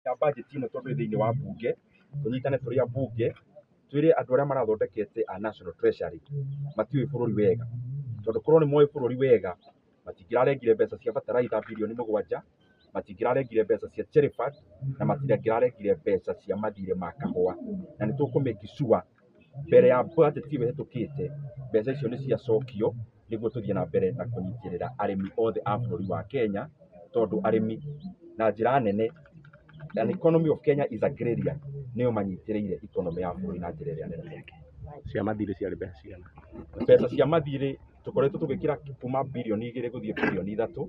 Ya budget ĩno, tondũ ĩ thĩinĩ wa bunge, tũnyitane tũrĩ a bunge, twĩre andũ arĩa marathondekete a National Treasury matiũĩ bũrũri wega, tondũ korwo nĩ moĩ bũrũri wega, matingĩrarengire mbeca cia bataraitha birioni 7, matingĩrarengire mbeca cia Cherry Fund, na matingĩrarengire mbeca cia mathirĩ ma kahũa. Na nĩ tũkũ make sure mbere ya budget ĩyo ĩhetũkĩte, mbeca icio nĩ ciacokio, nĩguo tũthiĩ na mbere na kũnyitĩrĩra arĩmi othe a bũrũri wa Kenya, tondũ arĩmi na njĩra nene, an economy of Kenya is agrarian, nĩo manyitĩrĩire economy ya bũrũri na njĩra ĩrĩa nene mũno. Cia mathirĩ ciarĩ mbeca cigana? Mbeca cia mathirĩ tũkoretwo tũgĩkĩra kuma birioni 2 gũthiĩ birioni 3,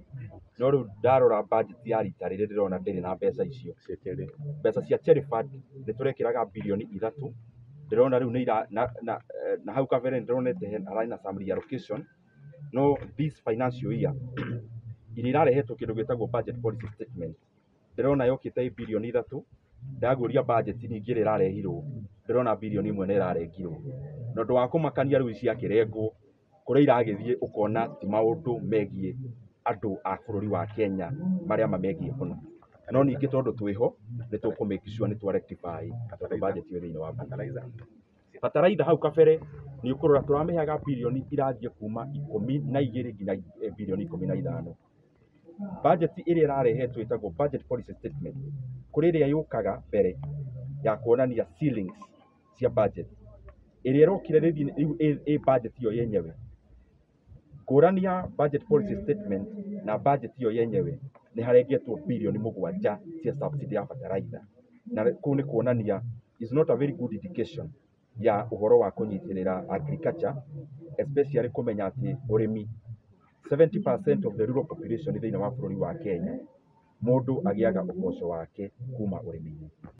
no rĩu ndarora budget ya rita rĩrĩ, ndĩrona ndĩrĩ na mbeca icio. Cia cherry? Mbeca cia Cherry Fund nĩ tũrekĩraga birioni 3. Ndĩrona rĩu nĩ ira na hau kabere nĩ ndĩronete hararĩ na some reallocation, no this financial year iria irarehetwo kĩndũ gĩtagwo budget policy statement, ndĩrona yokĩte ĩ birioni 3. Ndaguũria budget ningĩ ĩrĩa ĩrarehirwo, ndĩrona birioni 1 nĩ ĩrarengirwo. Na ũndũ wa kũmakania, rĩu ciakĩrengwo, kũrĩa iragĩthiĩ ũkona ti maũndũ megiĩ andũ a bũrũri wa Kenya marĩa mamegiĩ mũno. No ningĩ tondũ twĩho, nĩ tũkũ make sure nĩ twa rectify, tondũ budget ĩyo thĩinĩ wa bunge. Fertilizer? Bataraitha, hau kabere nĩ ũkũrora tũramĩheaga birioni irathiĩ kuma 12 nginya birioni 15. Budget ĩrĩa ĩrarehetwo ĩtagwo budget policy statement, kũrĩ ĩrĩa yũkaga mbere ya kuonania ceilings cia budget. Ĩrĩa ĩrokire rĩu ĩ budget ĩyo yenyewe. Ngũrani ya budget policy statement na budget ĩyo yenyewe, nĩ harengetwo birioni 7 cia subsidy ya bataraitha, na kũu nĩ kuonania is not a very good indication ya ũhoro wa kũnyitĩrĩra agriculture, especially kũmenya atĩ ũrĩmi, 70% of the rural population thĩinĩ wa bũrũri wa Kenya, mũndũ agĩaga ũboco wake kuma ũrĩmi-inĩ.